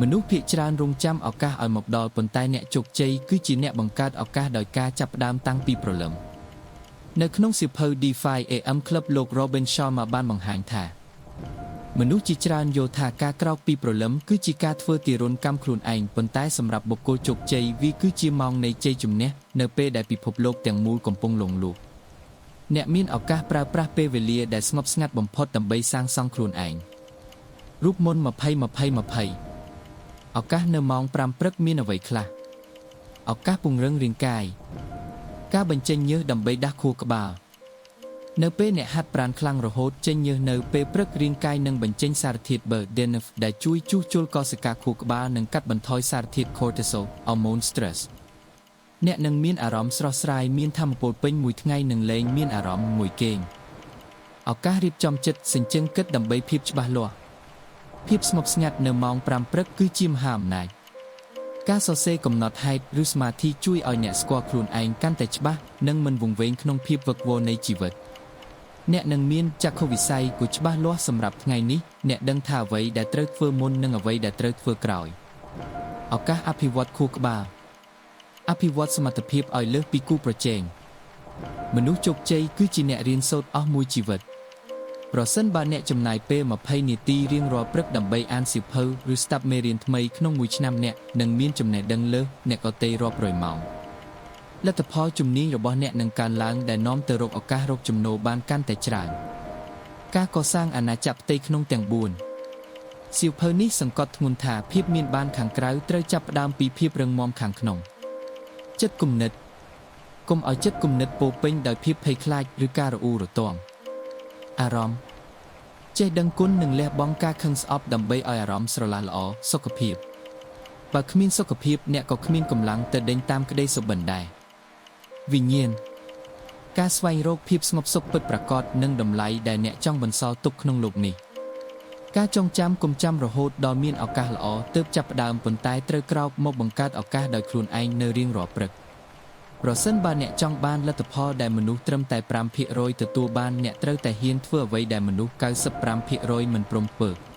មនុស្សភាគច្រើនរង់ចាំឱកាសឲ្យមកដល់ប៉ុន្តែអ្នកជោគជ័យគឺជាអ្នកបង្កើតឱកាសដោយការចាប់ផ្ដើមតាំងពីព្រលឹមនៅក្នុងសៀវភៅ DeFi AM Club លោក Robin Sharma បានបង្ហាញថាមនុស្សជាច្រើនយល់ថាការក្រោកពីព្រលឹមគឺជាការធ្វើទារុណកម្មខ្លួនឯងប៉ុន្តែសម្រាប់បុគ្គលជោគជ័យវាគឺជាម៉ោងនៃជ័យជំនះនៅពេលដែលពិភពលោកទាំងមូលកំពុងលង់លក់អ្នកមានឱកាសប្រើប្រាស់ពេលវេលាដែលស្ងប់ស្ងាត់បំផុតដើម្បីសាងសង់ខ្លួនឯងរូបមន្ត20 20 20ឱកាសនៅម៉ោង5ព្រឹកមានអ្វីខ្លះឱកាសពង្រឹងរាងកាយការបញ្ចេញញើសដើម្បីដាស់ខួរក្បាលនៅពេលអ្នកហាត់ប្រាណខ្លាំងរហូតចេញញើសនៅពេលព្រឹករាងកាយនឹងបញ្ចេញសារធាតុ BDNF ដែលជួយជួសជុលកោសិកាខួរក្បាលនិងកាត់បន្ថយសារធាតុ cortisol អរម៉ូន stress អ្នកនឹងមានអារម្មណ៍ស្រស់ស្រាយមានថាមពលពេញមួយថ្ងៃនិងលែងមានអារម្មណ៍មួយគេងឱកាសរៀបចំចិត្តសញ្ជឹងគិតដើម្បីភាពច្បាស់លាស់ភាពស្ងប់ស្ងាត់នៅម៉ោង5ព្រឹកគឺជាមហាអំណាចការសរសេរកំណត់ហេតុឬសមាធិជួយឲ្យអ្នកស្គាល់ខ្លួនឯងកាន់តែច្បាស់និងមិនវង្វេងក្នុងភាពវឹកវរនៃជីវិតអ្នកនឹងមានចក្ខុវិស័យគូច្បាស់លាស់សម្រាប់ថ្ងៃនេះអ្នកដឹងថាអ្វីដែលត្រូវធ្វើមុននិងអ្វីដែលត្រូវធ្វើក្រោយឱកាសអភិវឌ្ឍខួរក្បាលអភិវឌ្ឍសមត្ថភាពឲ្យលើសពីគូប្រជែងមនុស្សជោគជ័យគឺជាអ្នករៀនសូត្រអស់មួយជីវិតប្រសិនបើអ្នកចំណាយពេល20នាទីរៀងរាល់ព្រឹកដើម្បីអានសៀវភៅឬស្ដាប់មេរៀនថ្មីក្នុងមួយឆ្នាំអ្នកនឹងមានចំណេះដឹងលើសអ្នកដទៃរាប់រយម៉ោងលទ្ធផលជំនាញរបស់អ្នកនឹងកើនឡើងដែលនាំទៅរកឱកាសរកចំណូលបានកាន់តែច្រើនការកសាងអាណាចក្រផ្ទៃក្នុងទាំង4សៀវភៅនេះសង្កត់ធ្ងន់ថាភាពមានបានខាងក្រៅត្រូវចាប់ផ្ដើមពីភាពរឹងមាំខាងក្នុងចិត្តគំនិតកុំឲ្យចិត្តគំនិតពោពេញដោយភាពភ័យខ្លាចឬការរអ៊ូរទាំអារម្មណ៍ចេះដឹងគុណនិងលះបង់ការខឹងស្អប់ដើម្បីឲ្យអារម្មណ៍ស្រឡះល្អសុខភាពបើគ្មានសុខភាពអ្នកក៏គ្មានកម្លាំងទៅដេញតាមក្តីសុបិនដែរវិញ្ញាណការស្វែងរកភាពស្ងប់សុខពិតប្រាកដនិងតម្លៃដែលអ្នកចង់បន្សល់ទុកក្នុងលោកនេះការចងចាំកុំចាំរហូតដល់មានឱកាសល្អទើបចាប់ផ្ដើមប៉ុន្តែត្រូវក្រោកមកបង្កើតឱកាសដោយខ្លួនឯងនៅរៀងរាល់ព្រឹកប្រសិនបើអ្នកចង់បានលទ្ធផលដែលមនុស្សត្រឹមតែ5%ទទួលបានអ្នកត្រូវតែហ៊ានធ្វើអ្វីដែលមនុស្ស95%មិនព្រមធ្វើ។